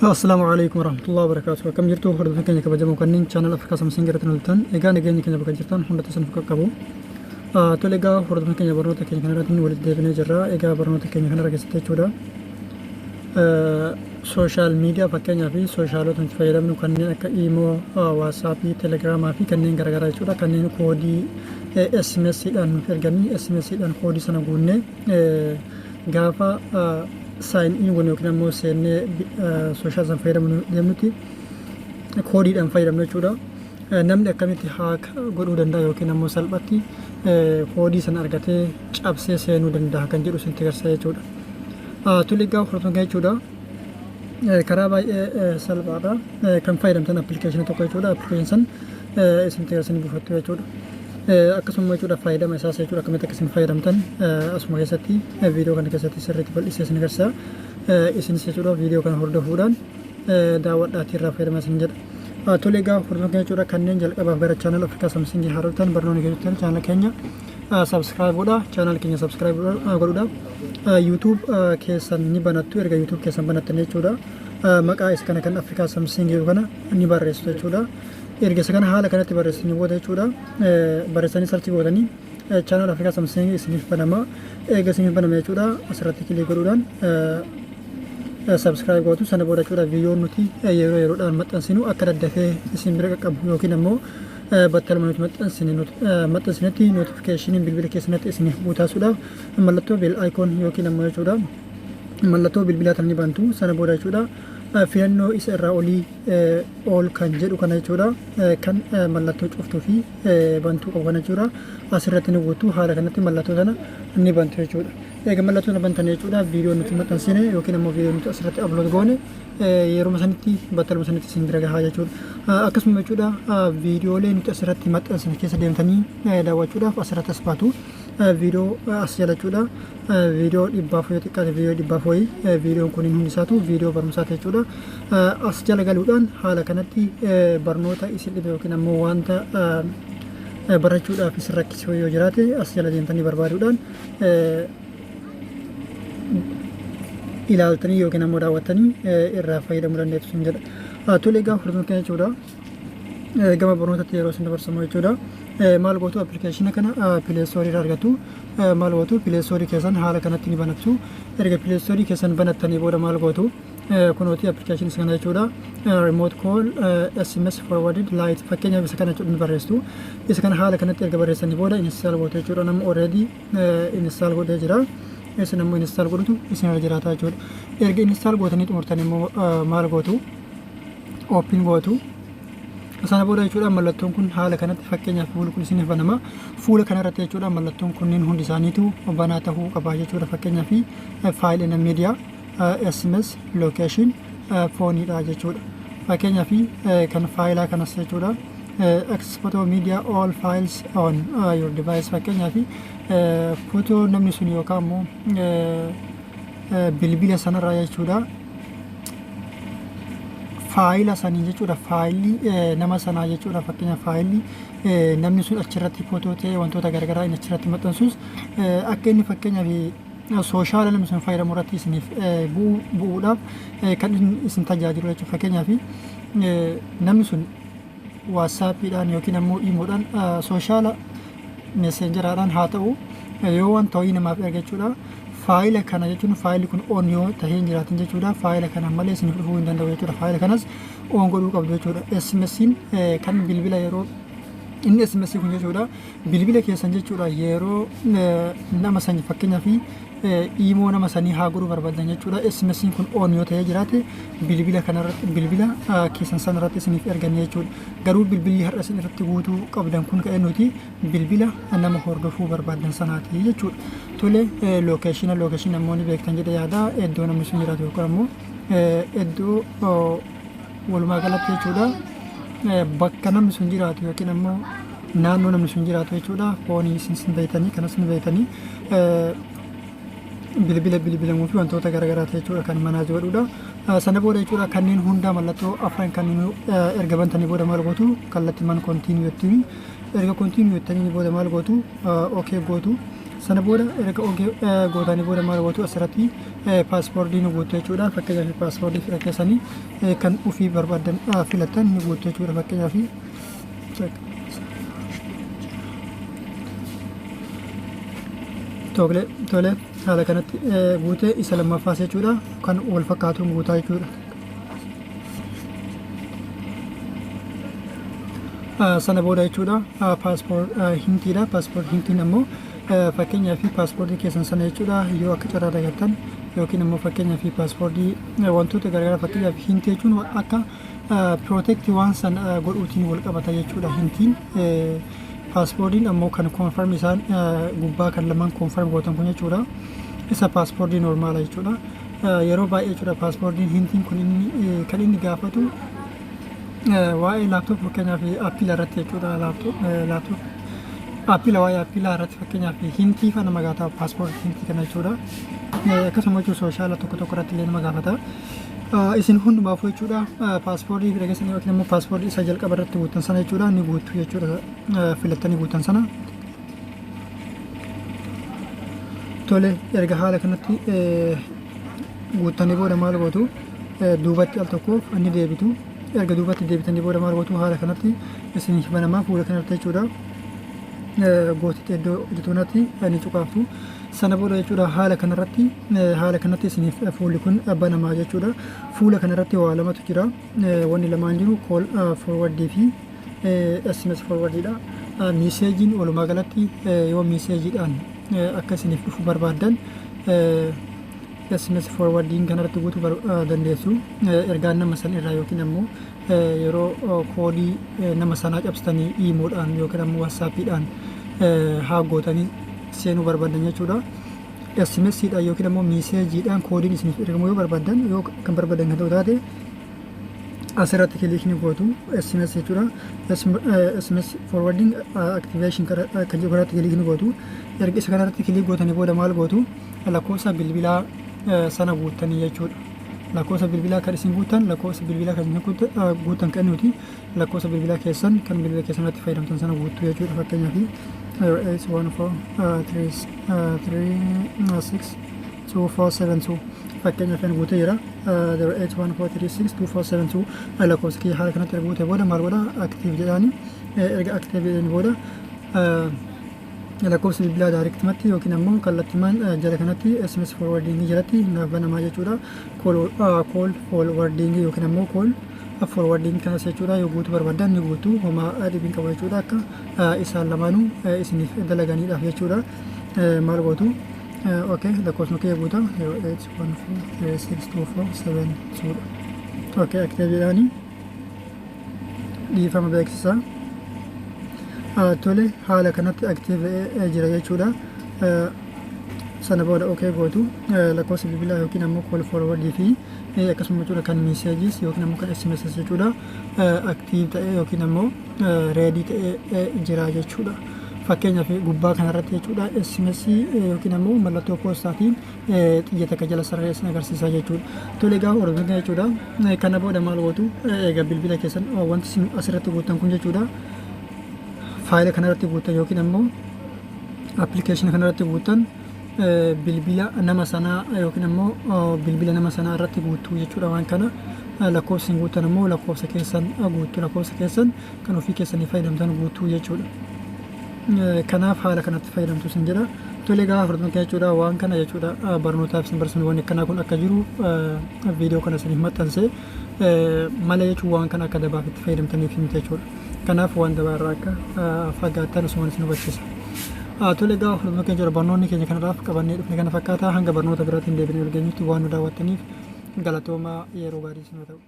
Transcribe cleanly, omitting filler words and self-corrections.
Assalaamu alaikum warahmatullahi wabarakatuh. Akkam jirtu hordoftoota keenya kabajamoo kanneen channel Afrikaa Samsung irratti nu turtan? Egaa nageenya keenya bakka jirtan hundatti isin qaqqabu. Tole, egaa hordoftoota keenya, barnoota keenya kanarratti walitti deebinee jirra. Egaa barnoota keenya kanarra keessatti jechuudha, social media, fakkeenyaa fi socialota nuti fayyadamnu kanneen akka Imo, WhatsAppii, Telegramaa fi kanneen garaagaraa jechuudha. Kanneen koodii SMS dhaan nuuf erganii, SMS dhaan koodii sana guunnee gaafa sign in goone yookiin ammoo seennee social san fayyadamu deemnutti koodiidhaan fayyadamnu jechuudha. Namni akkamitti hack godhuu danda'a yookiin ammoo salphatti koodii sana argatee cabsee seenuu danda'a kan jedhu isinitti agarsiisa jechuudha. Tole, egaa hordoftoota jechuudha. Karaa baay'ee salphaadha. Kan fayyadamtan appilikeeshinii tokko jechuudha. Appilikeeshinii san isinitti agarsiisanii buufattu jechuudha. Akkasuma jechuudha, fayyadama isaas jechuudha, akkamitti akka isin fayyadamtan asuma keessatti viidiyoo kana keessatti sirriitti bal'isee isin agarsiisa. Isinis jechuudha viidiyoo kana hordofuudhaan daawwadhaatii irraa fayyadamaa isin jedha. Tole, egaa hordoftoota jechuudha, kanneen jalqabaaf gara channel Afrikaa Samsungii haaroftan, barnoonni keessatti channel keenya subscribe godha. Channel keenya subscribe godhuudhaaf YouTube keessan ni banattu. Erga YouTube keessan banattan jechuudha, maqaa isa kana kan Afrikaa Samsungii kana ni barreessitu jechuudha. Erga isa kana haala kanatti barreessanii booda jechuudha, barreessanii search gootanii channel Afrikaa Samsungii isiniif banama. Erga isiniif banama jechuudha, asirratti click godhuudhaan subscribe gootu. Sana booda jechuudha, viidiyoon nuti yeroo yeroodhaan maxxansinu akka daddafee isin bira qaqqabu yookiin ammoo battaluma nuti maxxansinetti notificationiin bilbila keessanitti isiniif buutaasuudhaaf mallattoo bell icon yookiin ammoo jechuudha mallattoo bilbilaa tan ni bantu. Sana booda jechuudha, filannoo isa irraa olii all kan jedhu kana jechuudha, kan mallattoo cuftuu fi bantuu qabu kana jechuudha, asirratti ni guutu. Haala kanatti mallattoo sana ni bantu jechuudha. Eega mallattoo sana bantan jechuudha, viidiyoo nuti maxxansine yookiin ammoo viidiyoo nuti asirratti upload goone yeroo sanitti, battaluma sanitti isin bira gahaa jechuudha. Akkasuma jechuudha, viidiyoolee nuti asirratti maxxansine keessa deemtanii daawwachuudhaaf asirratti as baatu. Viidiyoo as jala jechuudha, viidiyoo 400 yoo xiqqaate viidiyoo 400 wayii, viidiyoon kun hundi isaatu viidiyoo barumsaati jechuudha. As jala galuudhaan haala kanatti barnoota isin dhibe yookiin ammoo wanta barachuudhaaf isin rakkisu yoo jiraate as jala deemtanii barbaaduudhaan ilaaltanii yookiin ammoo daawwattanii irraa fayyadamuu dandeessu sun jedha. Tole, egaa hordoftoota keenya jechuudha, gama barnootatti yeroo isin dabarsamu jechuudha. Maal gootu? Appilikeeshina kana Play Storeii irraa argattu. Maal gootu? Play Storeii keessan haala kanatti ni banattu. Erga Play Storeii keessan banattanii booda maal gootu? Kunooti appilikeeshinii kana jechuudha. Remote call SMS forwarded lite, fakkeenyaaf isa kana jechuudha ni barreessitu. Isa kana haala kanatti erga barreessanii booda install gootu jechuudha. Nama already install godhee jira. Isin ammoo install godhutu isin irra jiraata jechuudha. Erga install gootanii xumurtan immoo maal gootu? Open gootu. Sana booda jechuudha, mallattoon kun haala kanatti, fakkeenyaaf fuulli kun isiniif banama. Fuula kanarratti jechuudha, mallattoon kunneen hundi isaaniitu banaa ta'uu qaba jechuudha. Fakkeenyaaf file and media, SMS, location, phoneiidha jechuudha. Fakkeenyaaf kan faayilaa kanas jechuudha, access photo, media, all files on your device. Fakkeenyaaf footoo namni sun yookaan immoo bilbila sanarraa jechuudha, faayila sanii jechuudha, faayilli nama sanaa jechuudha. Fakkeenyaaf faayilli namni sun achirratti footoo ta'e, wantoota garaagaraa inni achirratti maxxansus, akka inni fakkeenyaaf sociala namni sun fayyadamu irratti isiniif bu'uudhaaf kan isin tajaajilu jechuudha. Fakkeenyaaf namni sun WhatsAppiidhaan yookiin ammoo Imodhaan, sociala Messengeraadhaan haa ta'u, yoo wanta wayii namaaf erga jechuudha. Faayila kana jechuun faayilli kun on yoo tahee hin jiraatin jechuudha, faayila kana malee isiniif dhufuu hin danda'u jechuudha. Faayila kanas on godhuu qabdu jechuudha. SMS'n kan bilbila yeroo inni SMS kun jechuudha, bilbila keessan jechuudha, yeroo nama sanii fakkeenyaaf Imo nama sanii haa godhuu barbaadan jechuudha, SMS kun on yoo ta'ee jiraate bilbila kanarratti, bilbila keessan sanarratti isiniif ergan jechuudha. Garuu bilbilli har'a isin irratti guutuu qabdan kun ka'ee nuti bilbila nama hordofuu barbaadan sanaati jechuudha. Tole, locationa, location ammoo ni beektan jedhe yaada. Iddoo namni sun jiraatu yookaan ammoo iddoo walumaa galatti jechuudha, bakka namni sun jiraatu yookiin ammoo naannoo namni sun jiraatu jechuudha. Phoneii isin beektanii, kanas ni beektanii, bilbila bilbilamuu fi wantoota garaagaraati jechuudha kan manage godhudha. Sana booda jechuudha, kanneen hundaa mallattoo afran kanneen erga bantanii booda maal gootu? Kallattii man continue jettanii, erga continue jettanii booda maal gootu? Okay gootu. Sana booda erga okay gootanii booda maal gootu? Asirratti passwordii nu guutu jechuudha. Fakkeenyaaf passwordii fedha keessanii kan ofii barbaadan filattan ni guutu jechuudha. Fakkeenyaaf tole tole, haala kanatti guutee isa lammaffaas jechuudha kan wal fakkaatuun guutaa jechuudha. Sana booda jechuudha password hintiidha. Password hintiin ammoo fakkeenyaaf passwordii keessan sana jechuudha yoo akka carraa dagattan yookiin ammoo fakkeenyaaf passwordii wantoota garaagaraa, fakkeenyaaf hintii jechuun akka protect waan san godhuutiin wal qabata jechuudha hintiin. Passwordiin ammoo kan confirm isaan gubbaa kan lamaan confirm gootan kun jechuudha, isa passwordii normala jechuudha. Yeroo baay'ee jechuudha passwordiin hintiin kun inni kan inni gaafatu waa'ee laptop, fakkeenyaaf Apple irratti jechuudha. Laptop Apple, waa'ee Apple irratti fakkeenyaaf hintii fa nama gaafata, password hintii kana jechuudha. Akkasuma jechuun social tokko tokko irratti illee nama gaafata. Isin hundumaafuu jechuudha passwordii fedha keessan yookiin immoo passwordii isa jalqaba irratti guutan sana jechuudha ni guutu jechuudha, filattanii guutan sana. Tole, erga haala kanatti guuttanii booda maal gootu? Duubatti al tokkoof ni deebitu. Erga duubatti deebitanii booda maal gootu? Haala kanatti isin banamaa fuula kanarratti jechuudha. Gootitti iddoo hojjetuunatti ni cuqaaftu. Sana booda jechuudha haala kanarratti, haala kanatti isiniif fuulli kun banamaa jechuudha. Fuula kanarratti waa lamatu jira. Wanni lamaan jiru call forwardii fi SMS forwardiidha. Messageiin walumaa galatti yoo messageiidhaan akka isiniif dhufu barbaaddan SMS forwardiin kanarratti guutuu dandeessu. Ergaan nama san irraa yookiin ammoo yeroo koodii nama sanaa cabsitanii IMOdhaan yookiin ammoo WhatsAppiidhaan haa gootanii seenuu barbaadan jechuudha. SMSdhaan yookiin ammoo messageiidhaan koodiin isiniif ergamu yoo barbaadan, yoo kan barbaadan kan ta'u taate, asirratti clickni gootu SMS jechuudha. SMS forwarding activation kan jedhu kanarratti clickni gootu. Erga isa kanarratti click gootanii booda maal gootu? Lakkoofsa bilbilaa sana guuttanii jechuudha. Lakkoofsa bilbilaa kan isin guuttan, lakkoofsa bilbilaa kan isin guuttan kan nuti lakkoofsa bilbilaa keessan kan bilbila keessan irratti fayyadamtan sana guuttu jechuudha. Fakkeenyaaf 8 1 4 3 3 6 2 4 7 2 fakkeenyaaf kan guutee jira, 0 8 1 4 3 6 2 4 7 2. Lakkoofsa kiyya haala kanatti erga guutee booda maal godha? Active jedhaani. Erga active jedhani booda lakkoofsa bilbilaa directumatti yookiin ammoo kallattimaan jala kanatti SMS forwarding jalatti naaf banamaa jechuudha. Call forwarding yookiin ammoo call forwarding kanas jechuudha yoo guutuu barbaadan ni guutuu, homaa dhibiin qabu jechuudha, akka isaan lamaanuu isiniif dalaganiidhaaf jechuudha. Maal gootu? Okay, lakkoofsuma kiyya guutaa 0 8 1 4 6 2 4 7 2 dha. Okay, active jedhaani, dhiifama beeksisaa. Tole, haala kanatti active jira jechuudha. Sana booda okay gootu. Lakkoofsa bilbilaa yookiin ammoo call forwardii fi akkasuma jechuudha kan messageis yookiin ammoo kan SMS jechuudha active ta'e yookiin ammoo ready ta'ee jira jechuudha. Fakkeenyaaf gubbaa kanarratti jechuudha SMS yookiin ammoo mallattoo poostaatiin xiyya takka jala sararee isin agarsiisa jechuudha. Tole egaa hordoftoota jechuudha kana booda maal gootu? Egaa bilbila keessan wanti isin asirratti guuttan kun jechuudha, faayila kanarratti guuttan yookiin ammoo appilikeeshina kanarratti guuttan, bilbila nama sanaa yookiin ammoo bilbila nama sanaa irratti guuttuu jechuudha. Waan kana lakkoofsa isin guuttan ammoo lakkoofsa keessan guuttuu, lakkoofsa keessan kan ofii keessanii fayyadamtan guutuu jechuudha. Kanaaf haala kanatti fayyadamtu isin jedha. Tole egaa hordoftoota jechuudha, waan kana jechuudha barnootaaf isin barsiisnu, wanni akkanaa kun akka jiru viidiyoo kana isiniif maxxanse malee jechuun waan kana akka dabaaf itti fayyadamtaniif himte jechuudha. Kanaaf waan dabaa irraa akka fagaattan asumaan isin hubachiisa. Tole egaa hordoftoota keenya jechuudha, barnoonni keenya kanarraaf qabannee dhufne kana fakkaata. Hanga barnoota biraatiin deebinee wal geenyutti waan nu daawwattaniif galatoomaa, yeroo gaarii isin haa ta'u.